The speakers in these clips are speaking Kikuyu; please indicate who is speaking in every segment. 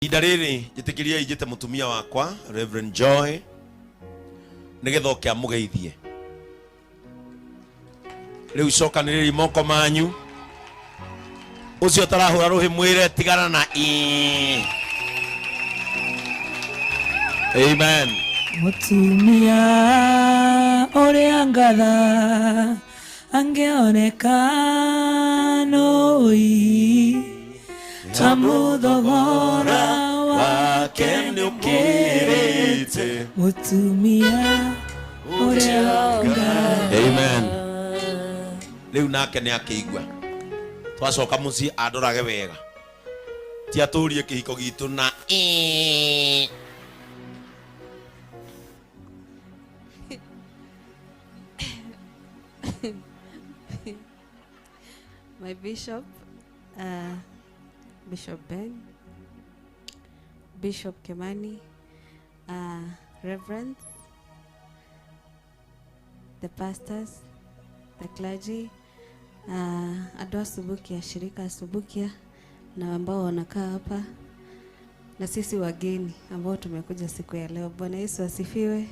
Speaker 1: Ihinda rĩrĩ njĩtĩkĩriai njĩte mũtumia wakwa Reverend Joy nĩgetha oke amũgeithie. Rĩu cokanĩrĩri moko manyu, ũcio ũtarahũra rũhĩ mwĩre tigana na ii. Amen.
Speaker 2: Mũtumia ũrĩa ngatha angĩoneka nũi amu thogora wake nĩũkĩrĩte mũtumia ũrĩa ngatha.
Speaker 1: Amen. Rĩu nake nĩ akĩigua twacoka mũciĩ andorage wega, ti atũrie kĩhiko gitũ na ii.
Speaker 3: My bishop, Bishop Ben, Bishop Kimani, Reverends, the pastors, the clergy, andũ a Subukia, shirika ya Subukia na ambao wanakaa hapa na sisi wageni ambao tumekuja siku ya leo. Bwana Yesu asifiwe.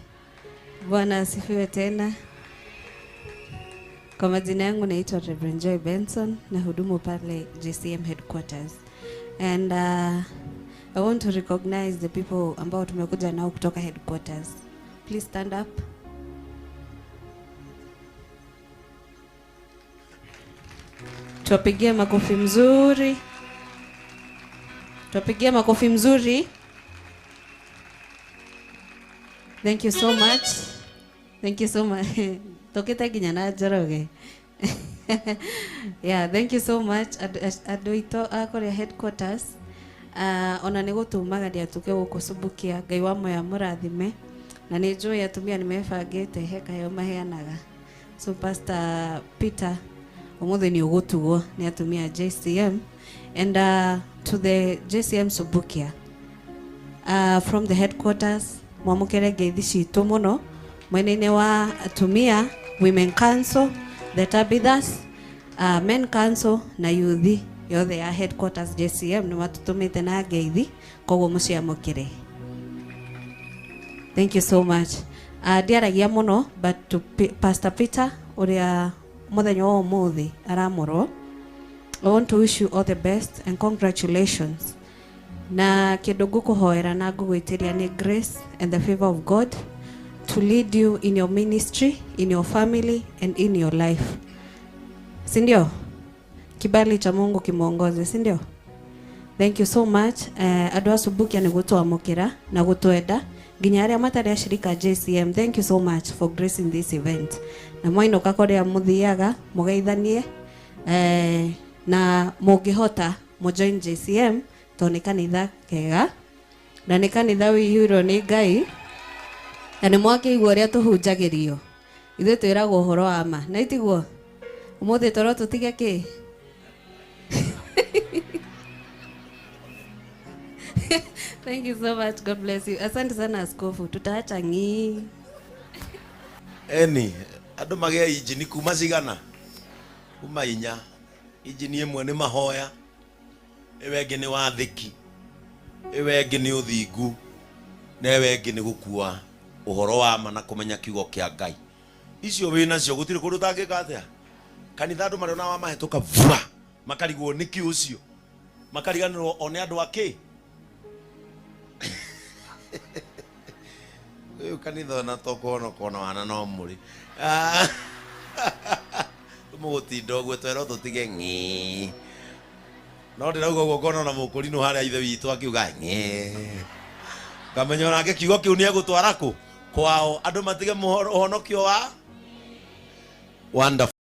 Speaker 3: Bwana asifiwe tena. Kwa majina yangu naitwa Reverend Joy Benson na hudumu pale JCM headquarters. And I want to recognize the people ambao tumekuja nao kutoka headquarters. Please stand up. Tuwapigie makofi mzuri. Tuwapigie makofi mzuri. Thank you so much. Thank you so much. Tokete nginya na Njoroge. Yeah, thank you so much andũ aitũ a kũrĩa headquarters. Ona nĩ gũtumagaria tũke gũkũ Subukia. Ngai wa moya mũrathime. Na nĩ njũĩ atumia nĩ mebangĩte he kaheo maheanaga. So Pastor Peter, ũmũthĩ nĩ ũgũtugwo nĩ atumia a JCM. And to the JCM Subukia, from the headquarters, mwamũkĩre ngeithi citũ mũno mwena-inĩ wa atumia, Women Council, the Tabithas, Men Council na youth yothe ya headquarters JCM nĩ matũtũmĩte na ngeithi, koguo mũciamũkĩre. Thank you so much. Ndiaragia mũno, but to Pastor Peter ũrĩa mũthenya wa ũmũthĩ aramũrwo, I want to wish you all the best and congratulations. Na kĩndũ ngũkũhoera na ngũgwĩtĩria nĩ grace and the favor of God to lead you in your ministry, in your family and in your life. Si ndio? Kibali cha Mungu kimuongoze, si ndio? Thank you so much. Andũ a Subukia nĩ gũtwamũkĩra na gũtwenda nginya arĩa matarĩ ashirika JCM. Thank you so much for gracing this event. Na mwainũka kũrĩa mũthiaga mũgeithanie, na mũngĩhota mũjoin JCM tondũ nĩ kanitha kega na nĩ kanitha wĩihũirwo nĩ Ngai, na nĩ mwakĩigua ũrĩa tũhunjagĩrio. Ithuĩ twĩragwo ũhoro wa ma, na itiguo ũmũthĩ toro tũtige kĩ? Thank you so much. God bless you. Asante sana askofu. Tutaacha ng'i.
Speaker 1: Eni, andũ magĩa injini kuma cigana? Kuma inya. Injini ĩmwe nĩ mahoya, ĩyo ĩngĩ nĩ wathĩki, ĩyo ĩngĩ nĩ ũthingu, na ĩyo ĩngĩ nĩ gũkua ũhoro wa ma na kũmenya kiugo kĩa Ngai. Icio wĩ nacio gũtirĩ kũndũ ũtangĩka atĩa. Kanitha andũ marĩona wa mahĩtũka vua, makarigwo nĩ kĩ ũcio, makariganĩrwo o nĩ andũ a kĩ. Rĩu kanitha ona to kũhonoka ona wana no mũrĩ. Mũgũtinda ũguo twerwo tũtige ng'ĩ. No ndĩrauga ũguo ngona ona mũkũrinũ harĩa ithe witũ akiuga ng'ĩ. Ngamenya onake kiugo kĩu nĩegũtwara kũ? Kwao. Andũ matige ũhonokio wa wonderful.